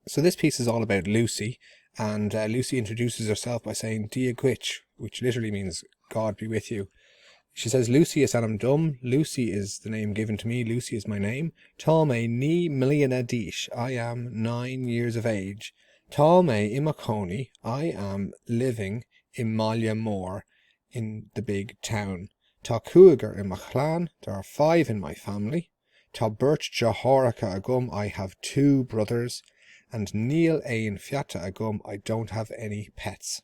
So this piece is all about Lucy and uh, Lucy introduces herself by saying Dia dhuit, which literally means God be with you. She says Lucy is ainm dom. Lucy is the name given to me. Lucy is my name. Tá mé 9 mbliana d'aois. I am 9 years of age. Tá mé i mo chónaí. I am living i mbaile mór in the big town. Tá cúigear i mo chlann. There are 5 in my family. Tá beirt deartháireacha agam I have 2 brothers and níl aon pheata agam I don't have any pets.